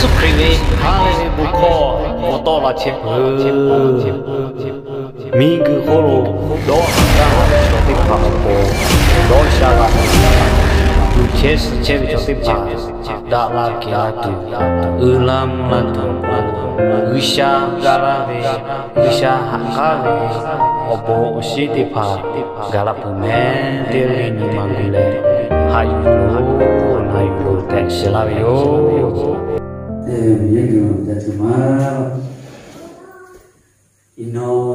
Yeˍsuˆ Hkriꞈ ve ha lehˬ ve bon hkawˇ mawˬ tawˆ la chehˇ peuˬ. Miˬguiˬ hk'oˆ lo dawˇ haˍ gaˇ ve chaw teˇ hpaˍ awˬ pon dawˇ sha la tuˬ, luˬ chehˇ suh chehˇ ve chaw teˇ hpaˍ daꞈ la kehˬ la tuˬ, uiˍ la mvuh la tuˬ, G'uiˬsha ga laˇ ve, G'uiˬsha haꞈ k'aˉ ve awˬ bon awˬ shinˉ teˇ hpaˍ gaˬ la peuˬ mehˍ. Teˇ g'aˇ le nyi ma gu leh haꞈ yuˬ loˬ, haꞈ yuˬ loˬ tehꞈ shiˍ laˇ ve yoˬ. Yaˇ nyi ma, iˉ nawˉ,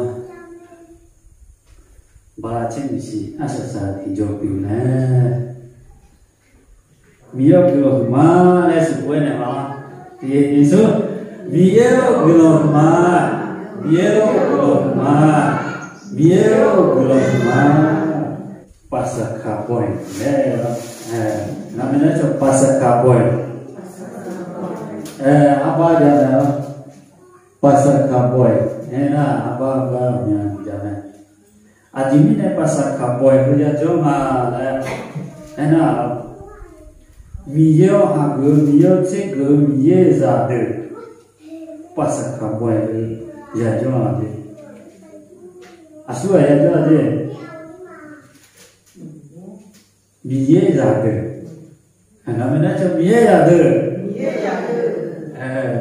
baˬ la chehˇ miˬ shiˍ aˉ shaˍ shaˍ tiꞈ jaw piˇ leh, Miˬ yehˇ oˇ guiˬ lawˬ huiˬ ma leh suhˍ k'oˆ ve nehˬ ma. Yeˍsuˆ, Miˬ yehˇ oˇ guiˬ lawˬ huiˬ ma, Miˬ yehˇ oˇ guiˬ lawˬ huiˬ ma, Miˬ yehˇ oˇ guiˬ lawˬ huiˬ ma. Paˍsaˍhkaˍ bawehˬ leh, ngaˬ meh naˉ cawˬ Paˍsaˍhkaˍ bawehˬ, a pa jaˇ meh, Paˍsaˍhkaˍ bawehˬ, e naˉ a pa ga awˬ meh jaˇ meh. Aˬ tiˍ miˉ neh Paˍsaˍhkaˍ bawehˬ hui yaˇ jawˇ ma leh, e naˉ Miˬ yehˇ oˇ haˍ geuꞈ, Miˬ yehˇ oˇ tceˇ geuꞈ, Miˬ yehˇ zaˍ deuˬ, Paˍsaˍhkaˍ bawehˬ hui yaˇ jawˇ ma ve. A shu a yaˇ jawˇ ma ve, Miˬ yehˇ zaˍ deuˬ. Ngaˬ meh naˉ cawˬ Miˬ yehˇ zaˍ deuˬ.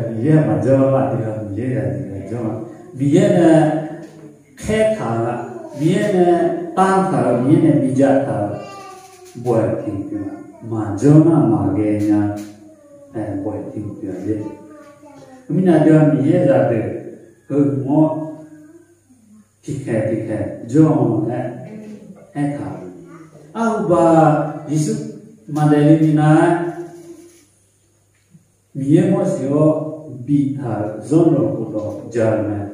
Miˬ yehˇ maˬ jawˇ ma teˇ g'aˇ Miˬ yehˇ zaˍ deuˬ jawˇ ma. Miˬ yehˇ neh hk'ehˇ htaꞈ, Miˬ yehˇ neh tanˇ htaꞈ, Miˬ yehˇ neh biˇ jaˇ htaꞈ bawehˬ htiꞈ tuˬ, maˬ jawˇ maˇ maˬ geh nya bawehˬ htiꞈ tuˬ a ve. Miˬ naꞈ jaˇ Miˬ yehˇ zaˍ deuˬ, hui mawˇ tiꞈ hkeh tiꞈ hkeh jawˇ leh hehˉ htaꞈ, a hu ba Yeˍsuˆ maˍ dehˍ le miˬ naˆ Miˬ yehˇ mawˇ shiˍ awˬ biˇ htaꞈ Zuhˇ lawˬ k'oˍ dawˬ jaˇ meh.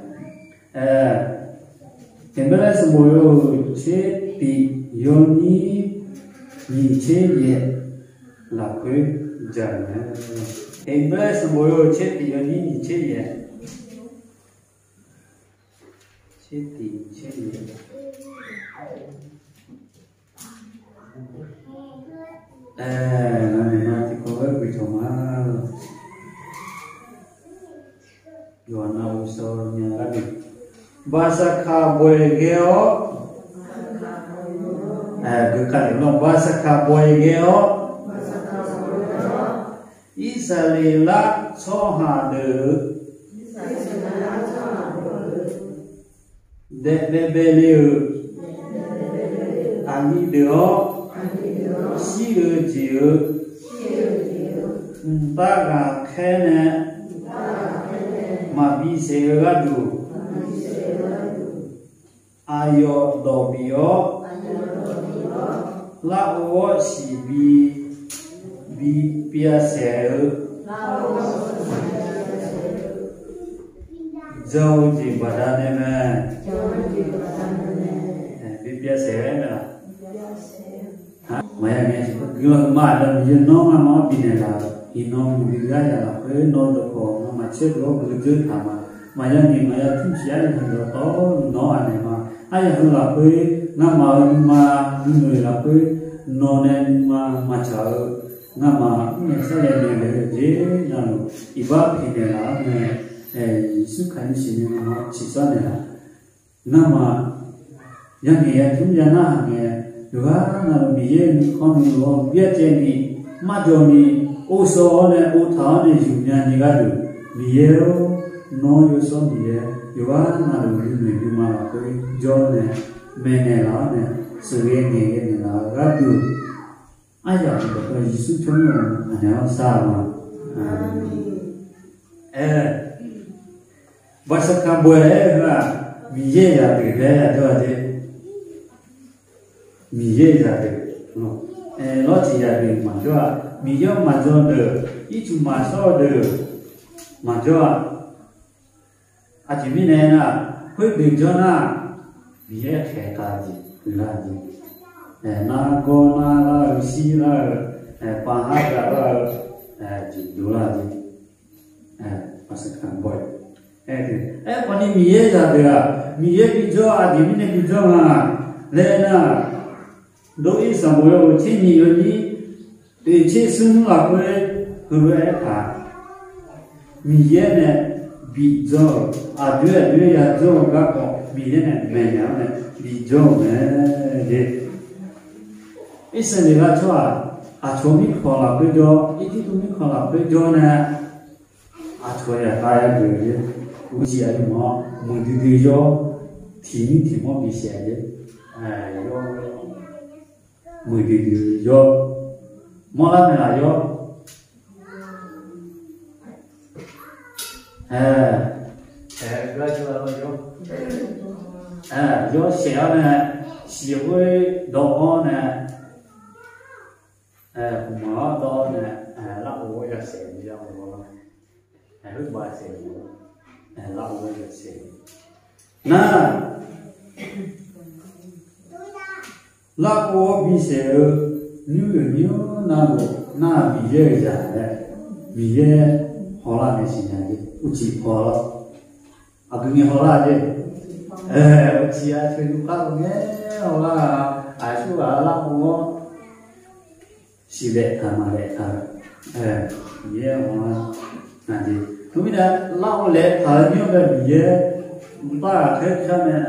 Heˍbrehˇ suhˍ mawˬ yawˇ hui cheˇ tiꞈ yawˇ nyiˇ nyiˬ cheˇ yehˬ laˬ hk'oˆ jaˇ meh. Heˍbrehˇ suhˍ mawˬ yawˇ hui cheˇ tiꞈ yawˇ nyiˇ nyiˬ cheˇ yehˬ, cheˇ tiꞈ cheˇ yehˬ. Ngaˬ meh naˆ tiꞈ k'awꞈ g'aˇ gui cawˬ ma. Yoˇhanˬ naˆ g'uˇ suhˍ nyi g'aˇ ve, Paˍsaˍhkaˍ bawehˬ geh awˬ, gui kaˇ le naw, Paˍsaˍhkaˍ bawehˬ geh awˬ, Iˉsaˍreˍlaˆ tsawˇ haˍ deuˬ dehꞈ beh beh le-euˬ, aˬ miˍ deuˬ awˬ shiˉ g'eu jeˬ-euˬ, mvuhˇ taˆ g'a hk'ehˇ neh, maˍ biˇ shehˍ-eu g'aˇ tuˬ, aˬ yawˬ dawˬ piˍ awˬ, laˆ oˇ shiˍ biˇ, biˇ piˇ-a shehˍ-eu, jawˇ-o jeˬ baˬ daꞈ neh meh. Biˇ piˇ-a shehˍ-eu meh laˬ. Maˬ yaˇ miˬ g'uiˬ lawˬ maˇ leh miˬ yehˇ nawˉ maˇ maˇ biˇ nehˬ laˬ. Iˉ nawˉ miˬ g'uiˬ g'aˇ yaꞈ laˬ hk'e nawˉ dawˬ hk'awꞈ ngaˬ maˬ chehˇ kuiˬ awˬ hk'aw lo ceuˬ htaꞈ maˬ, maˬ yaˇ miˬ maˬ yaˇ htuˇ shiˍ aˉ yaˇ hui dawˬ tawˉ nawˉ a nehˬ ma. Aˉ yaˇ hui laˬ hk'e ngaˬ maˬ awˬ nyi ma nyi nyi laˬ hk'e nawˬ neh nyi ma maˬ caꞈ-eu ngaˬ maˬ mvuhˇ nehˬ shaˉ leh nehˬ leh ve jeˬ na loˬ. Iˉ baˆ hpeꞈ nehˬ laˬ meh. Yeˍsuˆ Hkriꞈ nyi shiˍ nyi ma chi shaˉ nehˬ laˬ. Ngaˬ maˬ yaˇ miˬ yaˇ htuˇ yaˇ naˉ haˍ meh, yawˬ g'aˇ na loˬ miˬ yehˇ nyi hk'awˇ nyi lo biˇ a ceh nyi, maˇ jaw nyi, oˇ suhˍ awˬ leh oˇ htaꞈ awˬ leh yuˬ nyi nyi g'aˇ tuˬ, miˬ yehˇ-oˬ, nawˉ yawˇ suhˍ miˬ yehˇ yawˬ g'aˇ na loˬ nyi mehˬ nyi ma laˬ hk'e jawˇ nehˬ, meh nehˬ laˬ nehˬ, suhˍ g'eh nehˬ g'eh nehˬ laˬ g'aˇ tuˬ, aˉ yaꞈ ve dawˬ k'o Yeˍsuˆ chaw mawˇ a nehˬ awˬ shaˉ ma. Paˍsaˍhkaˍ bawehˬ hui a, miˬ yehˇ yaꞈ tuˬ hpehꞈ yaꞈ cawˇ a ce. Miˬ yehˇ yaꞈ tuˬ, lawˇ ceˬ yaꞈ tuˬ maˬ cawˇ a. Miˬ yehˇ maˬ jaw deuˬ, iˉ cuˬ maˬ shawˉ deuˬ maˬ cawˇ a. A ciˬ miˉ neh na, hk'oˆ deuˬ jawˇ na, miˬ yehˇ hk'ehꞈ k'a jeˬ uiˍ la jeˬ, na gawˇ na laˇ-eu, shiˉ laˇ-eu, pa haˉ ga laˇ-eu, jeˬ do laˇ jeˬ. Paˍsaˍhkaˍ bawehˬ, ehˉ k'awꞈ nyi miˬ yehˇ yaꞈ tuˬ a, miˬ yehˇ biˇ jawˇ a, a ciˬ miˉ neh biˇ jawˇ na, leh na, Doˇ iˉ saˍ moˍ yawˇ hui cheˇ nyi yawˇ nyi, teꞈ cheˇ suhˉ nuˇ laˬ hk'e, hui ve ehˉ htaꞈ Miˬ yaˇ nehˬ biꞈ jawˇ, aˬ duiˉ aˬ duiˉ yaˇ jawˇ g'aˇ k'awꞈ Miˬ yaˇ nehˬ mehˬ nehˬ aˬ nehˬ biꞈ jawˇ mehˬ le. Iˉsaˍreˍlaˆ chaw aˬ, aˬ chawˬ miˇ hkawˍ laˬ peuˬ jawˇ, Eˇjiˇtuꞈ miˇ hkawˍ laˬ peuˬ jawˇ nehˬ, aˬ chawˬ yaꞈ k'a yaˇ geuˬ ve, g'uˇ suhˍ a yuˬ mawˬ, muiˬ duiˬ duiˬ yawˇ, htiˍ nyiˇ htiˍ mawˇ biˇ shehˍ ve, yawˇ muiˬ duiˬ duiˬ yawˇ, mawˇ laˇ mehˍ laˬ yawˇ, yawˇ shehˍ a mehˬ, shiˍ k'oˆ ve dawˇ hawˉ mehˬ, hk'oꞈ maˍ dawˇ mehˬ, Laˇ k'o g'awˇ yaˇ shehˍ ve yaˇ k'o, heuˆ ba shehˍ ve, Laˇ k'o g'awˇ yaˇ shehˍ ve, naˉ Laˇ k'o g'awˇ biˇ shehˍ ve, nuˇ g'uiˬ nyi naˇ lo naˇ Miˬ yaˇ yaˇ leh, Miˬ yaˇ haw laˇ mehˬ shiˍ nyaˇ ve, oˇ chi hpaw laˇ, aˬ gu nyi haw laˇ ve, oˇ chi a chaw yuˬ k'aˉ lo mehˬ haw laˇ, aˬ shuˉ g'aꞈ Laˇ k'o g'awˇ shiˍ lehꞈ htaꞈ maˍ lehꞈ htaꞈ, Miˬ yaˇ haw laˇ, a, te, to miˇ naˆ Laˇ k'o lehꞈ htaꞈ nyi ve Miˬ yaˇ, taˇ hkehˉ hk'aˇ meh,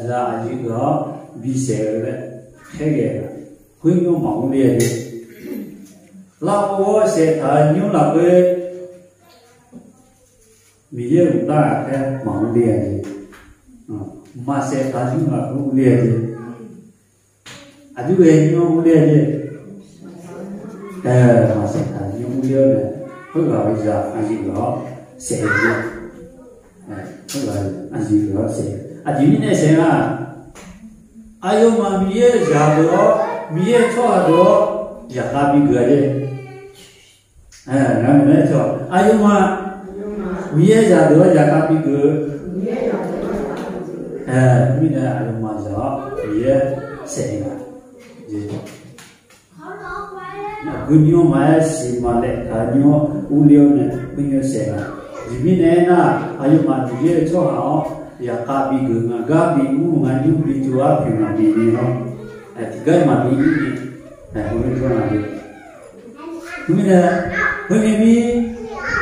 yaꞈ aˬ yuˬ g'aꞈ biˇ shehˍ ve leh, hkehˉ geh, hk'oˆ nyi maˍ oˇ le ve, Laˇ k'o g'awˇ shehˍ htaꞈ nyi laˬ peuˬ, Miˬ yaˇ uˬ taˇ hkehˉ maˍ oˇ le ve, maˍ shehˍ htaꞈ nyi laˬ peuˬ oˇ le ve, aˬ duˇ geh nyi oˇ le ve, maˍ shehˍ htaꞈ nyi oˇ le ve, heuˆ g'aꞈ ve yaꞈ aˬ yuˬ g'aꞈ shehˍ ve, heuˆ g'aꞈ aˬ yuˬ g'aꞈ shehˍ, aˬ yuˬ miˇ nehˬ shehˍ laˇ, aˬ yawˇ maˬ Miˬ yaˇ yaˇ deuˬ-oˬ, Miˬ yaˇ chaw haꞈ deuˬ-oˬ, yaꞈ k'a biˇ geuˬ ve, ngaˬ mehˬ leh chaw, aˬ yawˇ maˬ Miˬ yaˇ yaˇ deuˬ-oˬ, yaꞈ k'a biˇ geuˬ, miˇ nehˬ aˬ yawˇ maˬ yaˇ Miˬ yaˇ shehˍ ve, aˬ gu nyi maˍ yaˇ shiˍ maˍ lehꞈ htaꞈ nyi oˇ le oˇ mehˬ, hk'oˆ nyi shehˍ laˇ, yiˬ miˇ nehˬ naˆ aˬ yawˇ maˬ Miˬ yaˇ chaw haꞈ-oˬ, yaꞈ k'a biˇ geuˬ ngaˬ gaˇ biˇ mvuhˇ ngaˬ nyi biˇ tuˬ aˉ hpeꞈ maˍ biˇ ve laˇ, tiꞈ gaˇ maˍ biˇ nyi, a, ve, miˇ nehˬ, hui nyi miˇ,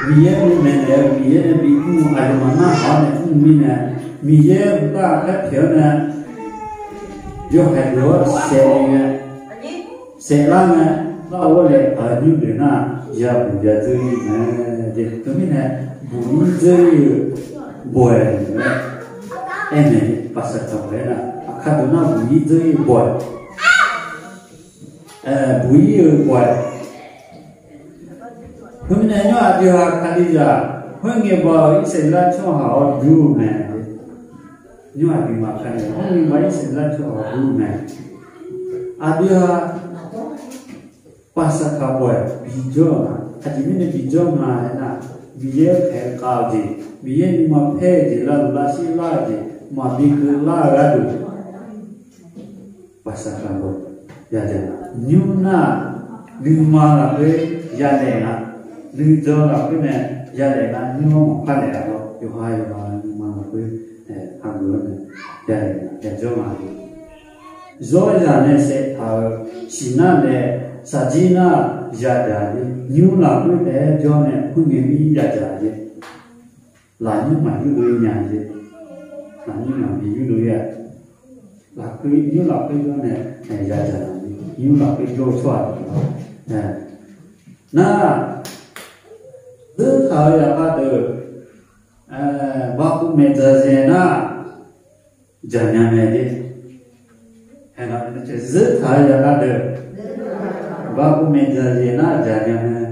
Miˬ yaˇ mvuhˇ mehˬ lehˬ Miˬ yaˇ nehˬ biˇ mvuhˇ aˬ yawˇ maˬ naˆ haꞈ mehˬ mvuhˇ miˇ nehˬ, Miˬ yaˇ uˬ taˇ hkehˉ hpehꞈ-oˬ mehˬ, yawˇ haiˬ g'uiˬ-oˬ shehˍ ve, shehˍ laˇ mehˬ, Laˇ k'o g'awˇ lehꞈ htaꞈ nyi peuˬ naˆ, yaˇ buˬ yaˇ tzuhˇ yiˇ mehˬ, te to miˇ nehˬ, buˬ yiˇ tzuhˇ yiˇ bawehˬ mehˬ, ehˉ mehˬ, paˍsaˍhkaˍ bawehˬ naˆ, aˬ hk'a dawˬ naˆ buˬ yiˇ tzuhˇ yiˇ bawehˬ, buˬ yiˇ-oˬ bawehˬ. Hui miˇ nehˬ, yawˇ aˬ duˬ haꞈ hk'aˬ le yaꞈ, hui ngeh baˬ Iˉsaˍreˍlaˆ chaw haꞈ awˬ duˇ mehˬ, yawˇ aˬ duˬ haꞈ hk'aˬ le yaꞈ, hui ngeh baˬ Iˉsaˍreˍlaˆ chaw haꞈ awˬ duˇ mehˬ, aˬ duˬ haꞈ paˍsaˍhkaˍ bawehˬ biˇ jawˇ naˆ, a ciˬ miˇ nehˬ biˇ jawˇ naˆ leh naˆ, Miˬ yaˇ hk'e k'a jeˬ, Miˬ yaˇ nyi ma hpehˇ jeˬ, laˇ luˬ laˇ shiˉ laˇ jeˬ, maˍ biˇ keu laˇ g'aˇ tuˬ paˍsaˍhkaˍ bawehˬ yaˇ jaˇ naˆ, nyi naˆ, nyi ma laˬ peuˬ yaˇ lehˬ naˆ, nyi jawˇ laˬ peuˬ mehˬ yaˇ lehˬ naˆ, nyi ma mawˬ hpaˇ lehˬ a law, yawˇ ha yawˇ ha nyi ma laˬ peuˬ, ha g'uˬ mehˬ yaˇ lehˬ naˆ, yaˇ jawˇ ma Zawˇ yaꞈ nehˬ shehˍ hpaˍ-oˬ, shiˍ naˆ leh shaˍ jiˇ naˆ yaꞈ jaˇ ve, nyi laˬ peuˬ tehꞈ jawˇ nehˬ hpuiˇ nyi miˇ yaꞈ jaˇ ve, laꞈ nyiˉ maˬ yuˇ lo nyi ve, laꞈ nyiˉ maˬ miˬ yuˇ lo yaꞈ, laꞈ nyiˉ laˬ peuˬ jawˇ nehˬ yaꞈ jaˇ ve, nyi laˬ peuˬ jawˇ chaw a, naˆ, zuhˆ htaꞈ yaꞈ k'a deuˬ, baˆ k'oˆ mehˬ tcuh yehˬ naˆ, jaˇ nyi mehˬ ve, zuhˆ htaꞈ yaꞈ k'a deuˬ, baˆ k'oˆ mehˬ tcuh yehˬ naˆ jaˇ nyi mehˬ.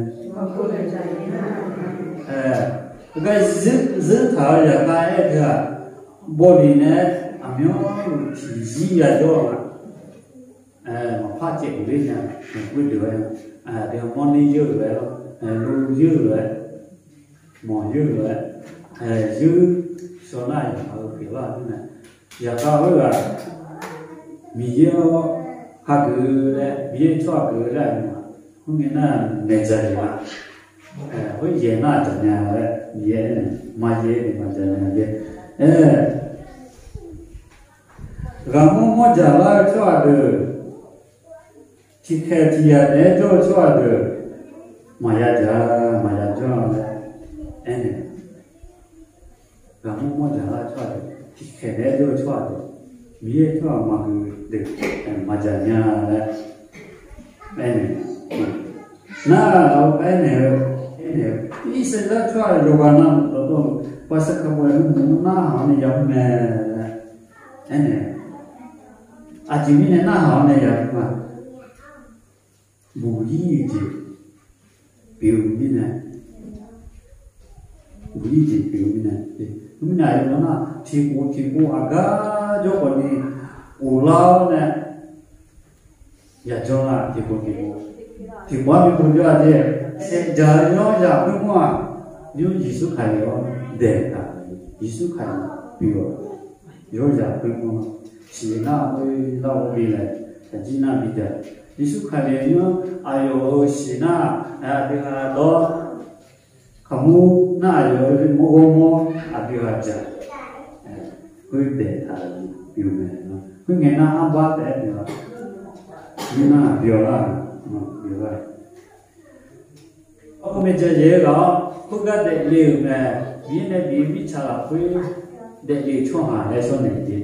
Zuhˆ htaꞈ yaꞈ k'a ehˉ teˇ g'aˇ, bawˇ liꞈ nehˬ, aˬ miˇ awˬ htiˍ yiˇ yaˇ jawˇ la, maˍ hpaˇ cehˬ uiˍ le nyi, k'oˆ deuˬ ve, mawˇ neˇ yeuˇ ve, lo yeuˇ ve, mawˬ yeuˇ ve, yeuˇ shaw naˆ yaꞈ k'a uiˍ hpeꞈ laˇ ve naˆ, yaꞈ k'a oˇ g'aˇ, Miˬ yaˇ hk'a geuˬ leh Miˬ yaˇ chaw hk'a geuˬ leh a nyi ma, hk'oˆ nyi naˆ mehˬ jaˇ ve laˇ, hk'oˆ yehˬ naˆ jaˇ nyi leh Miˬ yaˇ maˇ yehˬ ve maˇ jaˇ nyi ve, g'a mawˇ mawˇ jaˇ laˇ ve chaw a deuˬ, chi hk'e chi yaꞈ nehˬ jawˇ ve chaw a deuˬ, maˍ yaꞈ jaˇ, maˍ yaꞈ jawˇ leh, Eˉ nehˬ, g'a mvuhˇ mawˇ jaˬ laˇ chaw a te, hk'e hk'e leh yawˇ chaw a te, Miˬ Guiˬ chaw a maˇ hui te, maˇ jaˬ nya leh, eˉ nehˬ, naˆ a k'o eˉ nehˬ, eˉ nehˬ, Iˉsaˍreˍlaˆ chaw a yawˇ g'a naˆ mvuhˇ taw taw, pa saˍ hkaˍ bawehˬ mvuhˇ naˆ haˍ a nehˬ yaꞈ mehˍ. Eˉ nehˬ, a ciˍ miˇ nehˬ naˆ haˍ a nehˬ yaꞈ mehˍ. Buˬ yiˇ jeˬ piˍ miˇ nehˬ, buˬ yiˇ jeˬ piˍ miˇ nehˬ, miˇ nehˬ a yawˇ naˆ hteꞈ k'o hteꞈ k'o a gaˇ jawˇ k'awꞈ nyi, oˍ laˇ oˬ nehˬ, yaꞈ jawˇ laˇ hteꞈ k'o hteꞈ k'o, hteꞈ k'o a miˇ k'o jawˇ a te, shehˍ jaˬ yawˇ yaꞈ puiˉ mawˇ a, yawˇ Yeˍsuˆ Hkriꞈ lehˬ a dehˬ kaꞈ, Yeˍsuˆ Hkriꞈ piˍ a, yawˇ yaꞈ puiˉ mawˇ, shiˍ naˆ oˇ ve laˇ oˇ ve lehˬ, a ciˉ naˆ ve jaˇ. Yeˍsuˆ Hkriꞈ lehˬ yawˇ a yawˬ shiˍ naˆ a te g'a dawˇ, hkaoˍ monˇ naˆ a yawˬ ve mawˇ g'awˇ mawˇ a te g'a jaˇ. K'oˆ dehˬ taˍ piˍ mehˍ. K'oˆ ngeh naˆ aˉ baˆ tehꞈ piˍ a, nyi naˆ piˍ a laˇ, piˍ a laˇ. Awˬ hk'aw meh ca yehˬ laˬ, hk'oˆ gaˇ dehꞈ le-oˬ mehˍ. Miˬ nehˬ biˬ miˇ cha laˬ hk'oˆ dehꞈ le chaw haˍ leh shawˉ nehˬ te,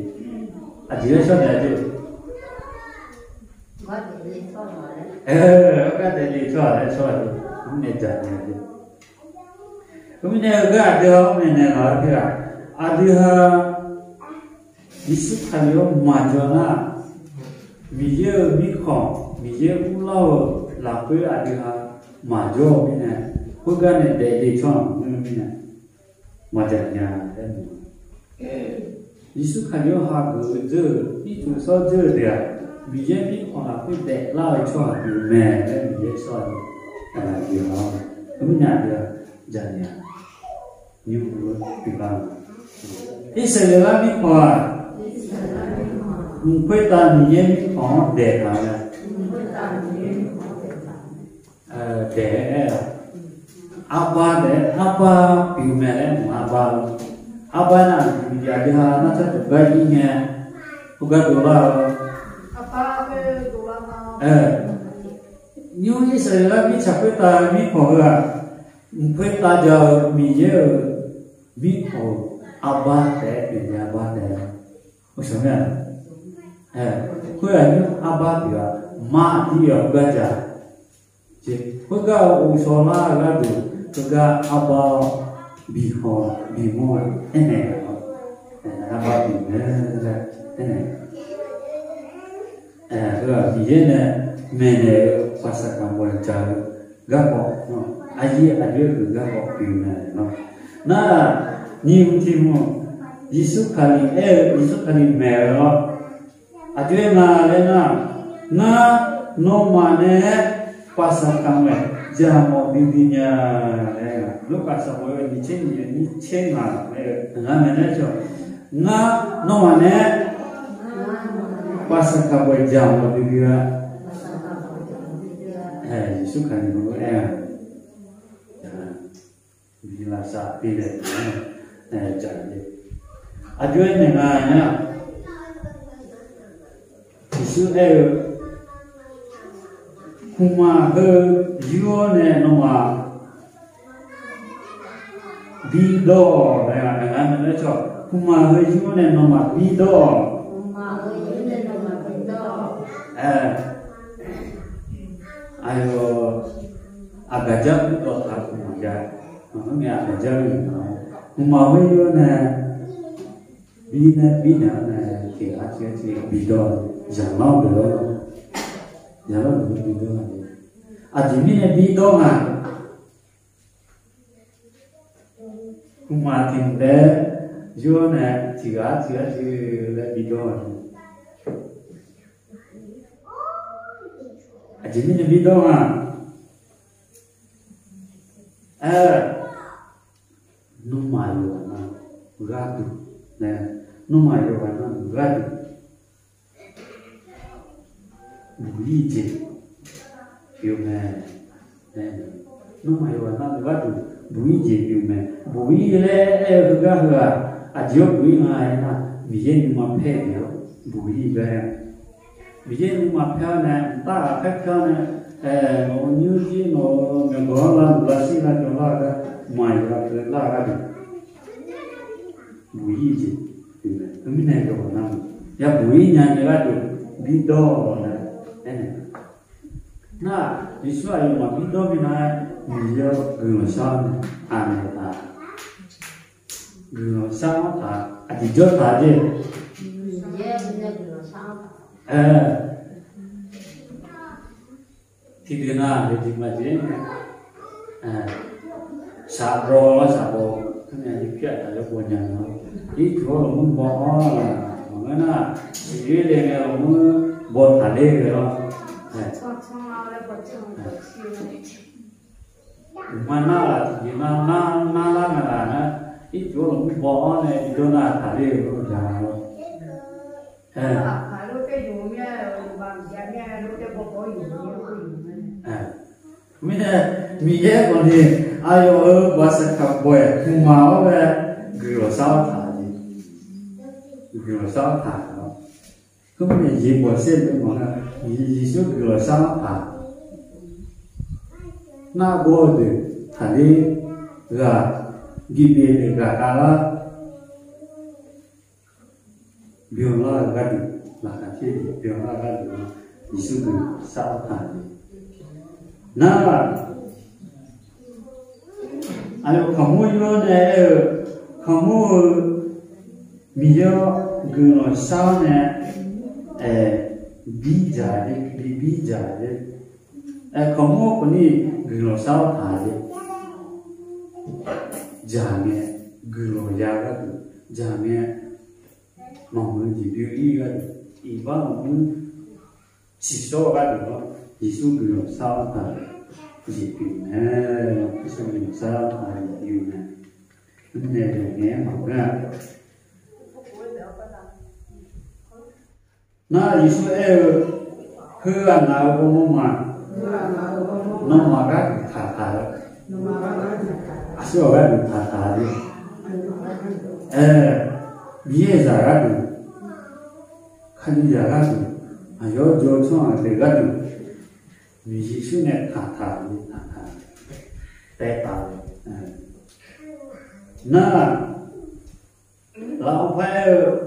a ciˍ leh shawˉ nehˬ te, awˬ gaˇ dehꞈ le chaw haˍ leh shawˉ nehˬ te, mvuhˇ nehˬ jaˬ nehˬ te. Mvuhˇ nehˬ g'aˇ a te a mvuhˇ nehˬ nehˬ laˬ ve a, a te a Yeˍsuˆ Hkriꞈ ve maˍ jaw naˆ, Miˬ yehˇ miˇ hk'awꞈ, Miˬ yehˇ uˉ laˇ-oˬ laˬ k'oˆ a te a maˍ jaw ve nehˬ, hk'oˆ gaˇ nehˬ dehꞈ le chaw a mvuhˇ nehˬ maˇ jaˬ nya leh, Yeˍsuˆ Hkriꞈ yawˇ ha g'uiˬ ve tcuhˇ, tiˉ tuˬ shawˉ tcuhˇ ve te a, Miˬ yehˇ miˇ hk'awꞈ laˬ k'oˆ dehꞈ laˇ ve chaw a tuˬ mehˍ leh Miˬ yehˇ shawˉ a tuˬ, a, mvuhˇ nehˬ a te a jaˬ nya. Nyi pu tuˬ la, Iˉsaˍreˍlaˆ miˇ hk'awꞈ a, mvuhˇ hk'oˆ taˇ Miˬ yehˇ miˇ hk'awꞈ dehꞈ taˍ leh, dehꞈ, a baˆ tehꞈ, a baˆ piˍ mehˍ leh mvuhˇ a baˆ, a baˆ naˆ miˬ yaꞈ te ha naˆ caˉ tuˬ gaˇ iˉ nyi, k'oˆ gaˇ tuˬ laˇ. Nyi Iˉsaˍreˍlaˆ miˇ chaꞈ hk'oˆ taˇ miˇ hk'awꞈ hui a, mvuhˇ hk'oˆ taˇ jaˇ Miˬ yehˇ miˇ hk'awꞈ a baˆ tehꞈ piˍ ve a baˆ tehꞈ, oˇ shaˍ mehˍ, hk'oˆ a nyi a baˆ piˍ a, maˇ tiˉ a gaˇ jaˇ. Hk'oˆ gaˇ oˇ shaw laˇ g'aˇ tuˬ, hk'oˆ gaˇ a baˆ biˬ hk'awꞈ biˬ mawˇ eˉ nehˬ, a baˆ piˍ mehˍ leh, eˉ nehˬ, Miˬ yehˇ nehˬ mehˍ nehˬ ve pa saˍ hkaˍ bawehˬ jaˇ ve g'aˇ k'awꞈ, a yehˇ a yehˇ kuiˬ g'aˇ k'awꞈ piˍ mehˍ leh, naˆ nyi hu ti mvuhˇ, Yeˍsuˆ Hkriꞈ ehˉ, Yeˍsuˆ Hkriꞈ mehˍ ve law. A te ve ngaˬ leh naˆ, ngaˬ nawˬ maˬ nehˬ pa saˍ hkaˍ bawehˬ jaˇ mawˬ biˇ biˇ nya leh, Luˉkaꞈ saˍ bawehˬ nyi chehˇ nyi ve nyi chehˇ ngaˬ leh, ngaˬ mehˍ nehˬ chaw, ngaˬ nawˬ maˬ nehˬ pa saˍ hkaˍ bawehˬ jaˇ mawˬ biˇ biˇ a. Yeˍsuˆ Hkriꞈ nyi mawˬ ehˉ, biˇ la shaꞈ piˇ leh, ca le, a juˇ ehˉ nehˬ ngaˬ yaˇ, Yeˍsuˆ ehˉ, hk'u maˬ hui yuˇ nehˬ nawˬ maˬ biˇ dawˇ leh, ngaˬ mehˍ nehˬ chaw, hk'u maˬ hui yuˇ nehˬ nawˬ maˬ biˇ dawˇ. A yoˬ, a gaˬ jaˇ ve dawˇ htaꞈ hk'u maˬ jaˇ, a gaˬ jaˇ ve yoˬ. Hk'u maˬ hui yuˇ nehˬ biˇ nehˬ biˇ nehˬ nehˬ, teˇ g'aˇ chi g'aˇ chi biˇ dawˇ, yaꞈ nawˉ dawˇ, yaꞈ nawˉ dawˇ biˇ dawˇ. A ciˍ miˇ nehˬ biˇ dawˇ ngaˬ. Hk'u maˬ tiꞈ dehꞈ yuˇ nehˬ, chi g'aˇ chi g'aˇ chi leh biˇ dawˇ. A ciˍ miˇ nehˬ biˇ dawˇ ngaˬ. Nawˬ maˬ yawˬ g'aꞈ na g'aˇ tuˬ, nawˬ maˬ yawˬ g'aꞈ na g'aˇ tuˬ, buˬ yiˇ jeˬ yoˬ mehˍ. Nawˬ maˬ yawˬ g'aꞈ na g'aˇ tuˬ, buˬ yiˇ jeˬ yoˬ mehˍ. Buˬ yiˇ leh ehˉ hui g'aˇ hui a, a ciˍ yawˇ buˬ yiˇ ngaˬ e na, Miˬ yehˇ nyi ma hpehˇ ve yoˬ. Buˬ yiˇ leh Miˬ yehˇ nyi ma hpehˇ nehˬ, taˇ g'aꞈ hk'aˇ hk'aˇ nehˬ, nawˬ nyiˇ jiˇ nawˬ mehˬ gawˬ la luˬ la shiˉ la cawˬ laˇ g'aˇ maˬ yoˬ. laˇ g'aˇ tuˬ, buˬ iˉ ce, mvuhˇ miˬ na ve awˬ na, yaˇ buˬ iˉ nya ve g'aˇ tuˬ, biˇ dawˇ la, naˆ, Yeˍsuˆ a yoˬ maˬ biˇ dawˇ ve na, miˬ yaˇ guiˬ lawˬ shaˉ ve, a mehˍ htaꞈ guiˬ lawˬ shaˉ maˇ htaꞈ a tiꞈ jawˇ htaꞈ jeˇ. Hti dui na ve ti ma ce, shaˍ baw shaˍ baw, hk'e ne a nyi piˇ a taˍ leh baw nya na, iˉ tuˬ awˬ lawn mvuhˇ baw awˬ lawn, awˬ na, shiˍ yeˇ leh ve awˬ mvuhˇ baw htaꞈ leh ve law, uiˍ ma naˆ la tuˬ ve na, naˆ naˆ laˇ na la na, iˉ tuˬ awˬ lawn mvuhˇ baw awˬ leh dawˇ na htaꞈ leh ve law jaˇ la. Mvuhˇ miˬ, miˬ yehˇ k'awꞈ ni, a yoˬ, baꞈ shaˍ hkaˍ bawehˬ hk'u ma oˇ ve, guiˬ lawˬ shaˉ htaꞈ, guiˬ lawˬ shaˉ htaꞈ, hk'e mvuhˇ miˬ yeˬ bawˬ shehˆ ve maˬ, Yeˍsuˆ guiˬ lawˬ shaˉ htaꞈ, naˆ g'awˇ deuˬ htaꞈ leh g'a, giˇ be ve g'a k'ai laˇ. Bawˬ laˇ g'aˇ tuˬ, laꞈ ka ce bawˬ laˇ g'aˇ tuˬ, Yeˍsuˆ guiˬ shaˉ htaꞈ ve, naˆ, a yoˬ, hkaoˍmonˇ yawˇ leh, hkaoˍmonˇ, miˬ yaˇ guiˬ lawˬ shaˉ leh, biˇ jaˇ ve, biˇ biˇ jaˇ ve, hkaoˍmonˇ k'o ni guiˬ lawˬ shaˉ htaꞈ ve, jaˇ meh, guiˬ lawˬ yaˇ g'aˇ tuˬ, jaˇ meh, maˬ meuˬ jeˬ piˇ iˉ g'aˇ tuˬ, iˍ baˆ maˬ meuˬ chi shawˉ g'aˇ tuˬ, Yeˍsuˆ guiˬ lawˬ shaˉ htaꞈ jeˬ piˇ meh, Yeˍsuˆ guiˬ lawˬ shaˉ htaꞈ jeˬ piˇ meh, mvuhˇ miˬ na ve awˬ na maˬ g'aˇ naˆ, Yeˍsuˆ ehˉ-oˬ, heuˆ g'a naˬ-oˬ k'o, nawˬ maˬ, nawˬ maˬ g'aˇ tuˬ htaꞈ htaꞈ, a shu awˬ g'aˇ tuˬ htaꞈ htaꞈ ve, miˬ yehˇ zaˬ g'aˇ tuˬ, hk'a liˇ yaꞈ g'aˇ tuˬ, a yawˇ jaw chawˇ a teꞈ g'aˇ tuˬ, miˬ Yeˍsuˆ nehˬ htaꞈ htaꞈ ve htaꞈ htaꞈ tehꞈ taˍ ve, naˆ, laꞈ k'o hpaˇ ehˉ-oˬ,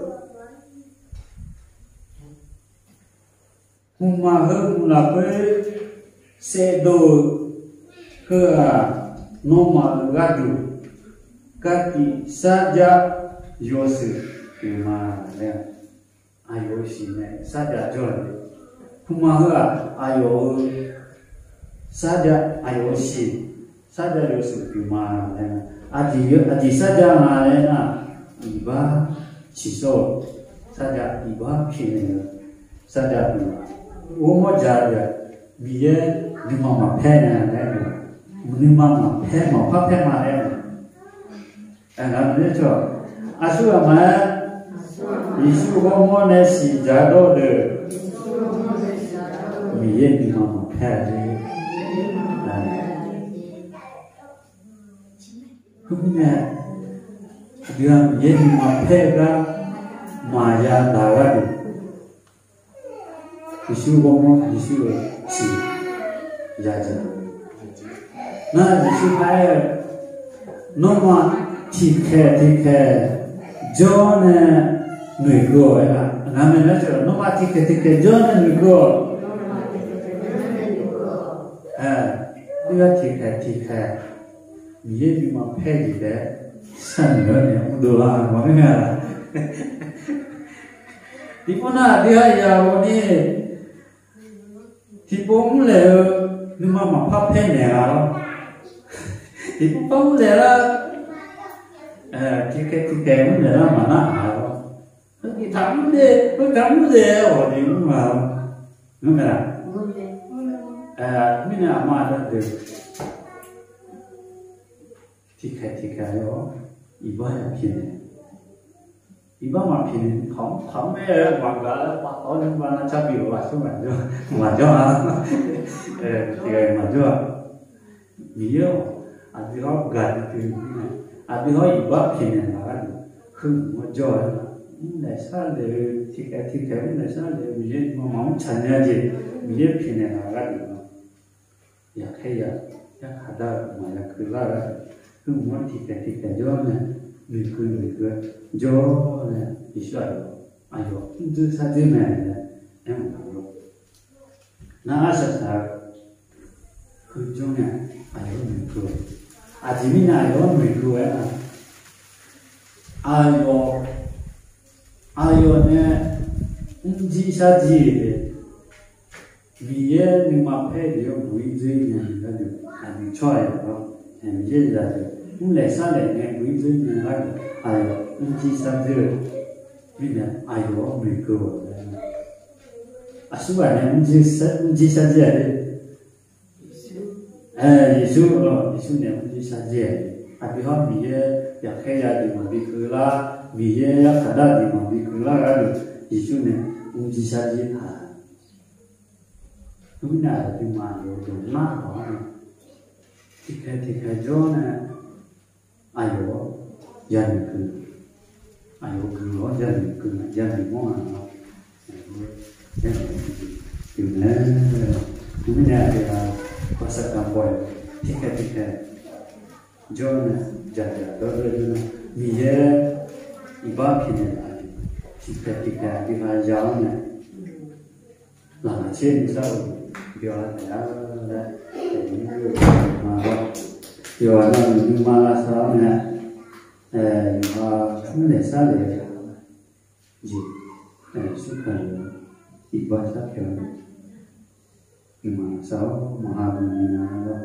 hk'u ma heuˆ mvuh laˬ peuˬ, shehˆ dawˇ-oˬ, heuˆ-a, nawˬ maˬ g'aˇ tuˬ, ka tiꞈ shaˉ jaˇ yawˇ suhˍ tuˬ ma leh, a yoˬ shiˍ meh shaˉ jaˇ jawˇ ve, hk'u ma heuˆ-a, a yoˬ, shaˉ jaˇ, a yoˬ shiˍ, shaˉ jaˇ yawˇ suhˍ tuˬ ma leh, a tiꞈ shaˉ jaˇ ma leh naˆ, iˍ baˆ chi shawˉ, shaˉ jaˇ iˍ baˆ hpeꞈ leh, shaˉ jaˇ tuˬ, g'awˇ mawˇ jaˇ ve, miˬ yehˇ nyi ma maˬ hpehˇ na leh, nyi ma maˬ hpehˇ maˬ hpaˇ hpehˇ ma leh, a shu g'a maˬ, Yeˍsuˆ g'awˇ mawˇ leh shiˍ jaˇ dawˇ deuˬ, miˬ yehˇ nyi ma maˬ hpehˇ ve, hk'e mvuhˇ miˬ na, miˬ yehˇ nyi ma hpehˇ g'aˇ, maˍ yaˇ daꞈ g'aˇ tuˬ, Yeˍsuˆ g'awˇ mawˇ Yeˍsuˆ-oˬ shiˍ jaˇ jaˇ. Naˆ, Yeˍsuˆ hk'a-e, nawˬ maˬ htiꞈ hkehˍ htiꞈ hkehˍ jawˇ leh nuˬ-eˬ keu-oˬ ve laˇ. Ngaˬ meh naˉ cawˬ, nawˬ maˬ htiꞈ hkehˍ htiꞈ hkehˍ jawˇ leh nuˬ keu-oˬ. Teˇ g'aˇ htiꞈ hkehˍ htiꞈ hkehˍ, miˬ yehˇ nyi ma hpehˇ jeˬ tehꞈ, shaˉ nuˬ-a nehˬ mvuhˇ dawˇ laˇ maˬ ve ngaˬ. Teˇ pawˆ naˆ teˇ g'aˇ yaꞈ-oˬ ni, htiꞈ pa mvuhˇ lehˬ-oˬ, nyi ma maˬ hpaˇ hpehˇ nehˬ la laˇ. Htiꞈ pa mvuhˇ lehˬ laˇ, htiꞈ hkehˍ htiꞈ hkehˍ mvuhˇ lehˬ laˇ maˍ naˆ a laˇ. Hk'e htaꞈ mvuhˇ lehˬ, hk'e htaꞈ mvuhˇ lehˬ awˬ nyi mvuhˇ ma, mvuhˇ lehˬ, mvuhˇ lehˬ a ma daꞈ deuˬ htiꞈ hkehˍ htiꞈ hkehˍ ve, iˍ baˆ yaꞈ hpiˇ nehˬ, iˍ baˆ maˬ hpiˇ nehˬ, htaꞈ mvuhˇ htaꞈ mvuhˇ lehˬ maˍ gaˬ leh pa taw nyi ma naˆ caˇ piˇ-oˬ laꞈ shawˉ maˬ jaˇ, maˍ jaˇ a. Maˍ jaˇ a. Miˬ yehˇ-oˬ, a biˇ hawˉ gaˬ tuˬ te, a biˇ hawˉ iˍ baˆ hpiˇ nehˬ laˬ g'aˇ tuˬ, heuˆ mvuhˇ jawˇ ve, mvuhˇ lehˬ shaˉ lehˬ ve, htiꞈ hkehˍ htiꞈ hkehˍ mvuhˇ lehˬ shaˉ lehˬ ve, miˬ yehˇ nyi ma maˬ mvuhˇ chaꞈ nyi-a jeˬ, miˬ yehˇ hpiˇ nehˬ laˬ g'aˇ tuˬ, yaꞈ hk'aˇ yaꞈ, yaˇ hk'a daˇ maˍ yaꞈ keu laˇ g'aˇ tuˬ, Hkui mvuhˇ tiꞈ hkeh tiꞈ hkeh jawˇ leh, miˬ hkui miˬ hkui jawˇ leh, Yeˍsuˆ a yoˬ, a yoˬ, mvuhˇ tcuhˇ shaˉ tcuhˇ meh leh, ehˉ mvuhˇ a yoˬ. Naˆ aˉ shaˍ shaˍ hkui jawˇ leh, a yoˬ miˬ hkui, a ciˍ miˇ naˆ a yoˬ miˬ hkui a, a yoˬ, a yoˬ leh, mvuhˇ tcuhˇ shaˉ tcuhˇ ve Miˬ yehˇ nyi ma hpehˇ ve yawˇ bvuhˬ iˉ tcuhˇ nyi g'a tuˬ, a nyi chaw a yoˬ, Miˬ yehˇ yaˇ tuˬ mvuhˇ lehˬ shaˉ lehˬ nyi bvuhˬ iˉ tcuhˇ nyi g'a tuˬ, a yoˬ mvuhˇ tcuhˇ shaˉ tcuhˇ ve, miˬ lehˬ a yoˬ mvuhˇ miˬ hkui-oˬ. A shu g'aꞈ nyi mvuhˇ tcuhˇ shaˉ tcuhˇ ve, Yeˍsuˆ, Yeˍsuˆ nyi mvuhˇ tcuhˇ shaˉ tcuhˇ ve, a pi hawˉ Miˬ yehˇ yaꞈ hk'ehˇ yaˇ tuˬ maˍ piˇ hkui laˇ, Miˬ yehˇ yaˇ hk'aˬ daꞈ tuˬ maˍ piˇ hkui laˇ g'a tuˬ, Yeˍsuˆ nyi mvuhˇ tcuhˇ shaˉ tcuhˇ htaꞈ Mvuhˇ naw tuˬ maˍ yoˬ, naˆ a, teˇ hkeh teˇ hkeh jawˇ leh, a yoˬ, yaˇ miˬ hkui, a yoˬ kuiˬ lo yaˇ miˬ hkui, yaˇ miˬ mawˇ a, yaˇ miˬ tuˬ leh, mvuhˇ naw teˇ g'aˇ hk'aw shaˍ kaꞈ pawˬ, teˇ hkeh teˇ hkeh jawˇ leh, jaˇ jaˇ dawˇ dawˇ leh, Miˬ yehˇ iˍ baˆ hk'e leh, teˇ hkeh teˇ hkeh teˇ g'aˇ yaˇ leh, laˬ laˬ chehˇ ve shaˉ oˬ, yawˇ a taˍ yaˇ leh, ma, yawˇ a naˬ nyi ma g'a shaˉ leh, yawˇ a mvuhˇ lehˬ shaˉ lehˬ, jeˬ, suhˉ hkanˍ ve iˍ baˆ shaˉ hkanˍ ve, nyi ma g'a shaˉ oˬ, maˇ ha ve nyi ma g'a shaˉ oˬ.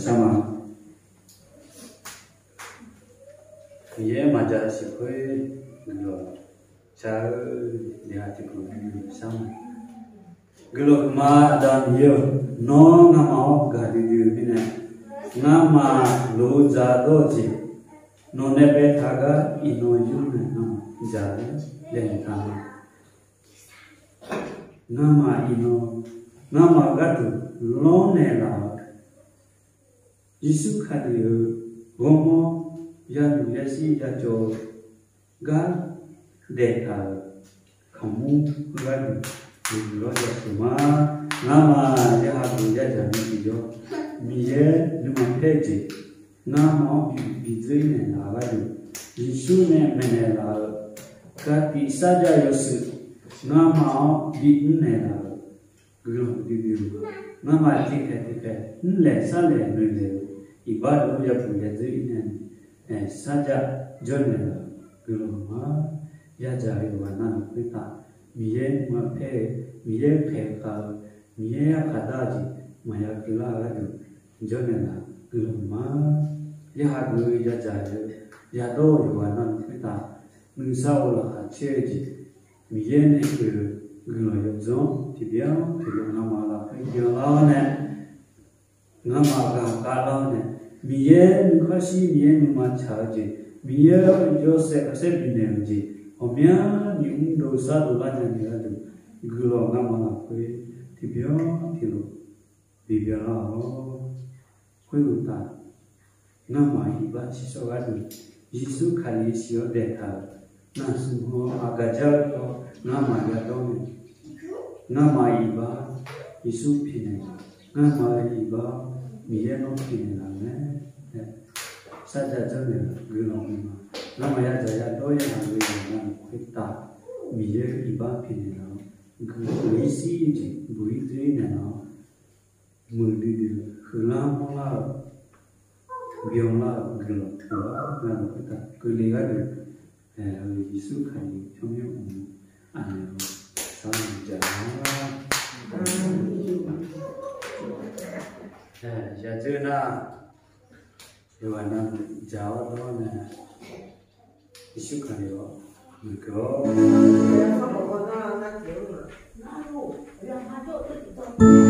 Shaˉ ma, Miˬ yehˇ maˍ jaˇ shiˍ hk'oˆ, g'uiˬ lawˬ, chaw, le ha teˇ hpaˍ shaˉ ma, g'uiˬ lawˬ ma, Aˍdanˍ Miˬ yehˇ-oˬ, nawˬ ngaˬ ma awˬ gaˬ dui dui ve meh, ngaˬ ma loˍ jaˇ dawˇ jeˬ, nawˬ neh pehˇ htaꞈ g'aˇ iˍ nawˬ yuˇ leh ngaˬ ma jaˇ leh leh nyi htaˇ, ngaˬ ma iˍ nawˬ, ngaˬ ma g'aˇ tuˬ lawˉ nehˬ laˬ-oꞈ. Yeˍsuˆ Hkriꞈ-oˬ, g'awˇ mawˇ yaˇ luˬ yaˇ shiˉ yaˇ cawˬ gaˇ dehˬ htaꞈ hkaoˍmonˇ g'aˇ tuˬ, luˬ lawˉ jaˇ tuˬ maˇ, ngaˬ ma yaˇ ha tuˬ yaˇ jaˍ ve tiꞈ yawˇ, Miˬ yehˇ nyi ma hpehˇ jeˬ, ngaˬ ma awˬ piˍ piˍ tcuhˉ nehˬ laˬ g'aˇ tuˬ, Yeˍsuˆ nehˬ mehˬ nehˬ laˬ-oꞈ. Ka tiꞈ shaˉ jaˇ yawˇ suhˍ, ngaˬ ma awˬ piˍ mvuhˇ nehˬ laˬ-oꞈ. G'uiˬ lawˬ dui dui-oˬ, ngaˬ ma teˇ hkeh teˇ hkeh mvuhˇ lehˬ shaˉ lehˬ meuˇ lehˬ, iˍ baˆ lo yaˇ tuˬ yaˇ tcuhˉ iˉ nehˬ, shaˉ jaˇ jawˇ nehˬ laˬ, g'uiˬ lawˬ maˇ, yaˇ jaˇ ve awˬ g'aˇ na lawˬ hk'e htaꞈ, Miˬ yehˇ nyi ma hpehˇ, Miˬ yehˇ hk'ehꞈ hk'a, Miˬ yehˇ yaˇ hk'aˬ daˇ jeˬ maˍ yaꞈ keu laˇ g'aˇ tuˬ, jawˇ nehˬ laˬ g'uiˬ lawˬ maˇ, yaˇ ha g'uiˬ yaˇ jaˇ ve, yaˇ dawˇ ve awˬ g'aˇ na lawˬ hk'e htaꞈ, nuˇ shaˉ oˇ laꞈ hk'aˬ chehˇ ve jeˬ, Miˬ yehˇ nehˬ kuiˬ g'uiˬ lawˬ yaw tcuhˉ teˇ biˇ teˇ lo ngaˬ ma laˬ hk'e geh laˇ-oˬ leh, ngaˬ ma g'a kaꞈ laˇ-oˬ leh, Miˬ yehˇ nyi hk'aˇ shiˉ Miˬ yehˇ nyi ma chaꞈ ve jeˬ, Miˬ yehˇ yawˇ sehꞈ k'a sehˉ biˬ nehˬ ve jeˬ, awˬ myanˇ nyi mvuhˇ dawˇ shaˉ dawˇ laˇ nyi g'a tuˬ, g'uiˬ lawˬ ngaˬ ma laˬ hk'e teˇ biˇ teˇ lo biˇ biˇ laˇ-oˬ. Hk'e-oˬ htaꞈ ngaˬ ma iˍ baˆ chi shawˉ g'aˇ tuˬ, Yeˍsuˆ Hkriꞈ lehˬ shiˍ awˬ dehꞈ htaꞈ, naˬ suhˍ hawˉ a gaˬ jaˇ ve k'o, ngaˬ ma yaˇ dawˇ ve, ngaˬ ma iˍ baˆ Yeˍsuˆ hpeꞈ nehˬ, ngaˬ ma iˍ baˆ Miˬ yehˇ nawˉ hpeꞈ nehˬ laˬ meh, shaˉ jaˇ jawˇ nehˬ g'uiˬ lawˬ ve ma, ngaˬ ma yaˇ jaˇ yaˇ dawˇ yaˇ ve ngaˬ ma hk'e htaꞈ, Miˬ yehˇ iˍ baˆ hpeꞈ nehˬ laˬ, g'uiˬ lawˬ iˉ shiˉ jeˬ bvuhˬ iˉ tcuhˉ nehˬ laˬ, meuꞈ dui dui, hui laˇ mawˇ laˇ-oˬ, bawˬ laˇ-oˬ, g'uiˬ lawˬ htaꞈ g'a lawˬ hk'e htaꞈ keu le g'aˇ tuˬ, Yeˍsuˆ Hkriꞈ ve chaw mehˆ awˬ moˍ a nyi lo shaˉ jaˇ. Yaꞈ ceuˬ naˆ, yawˇ a na jaˇ-oˬ dawˇ leh, Yeˍsuˆ Hkriꞈ ve awˬ meuꞈ keu-oˬ, ha cawˇ teˇ ceuˬ cawˬ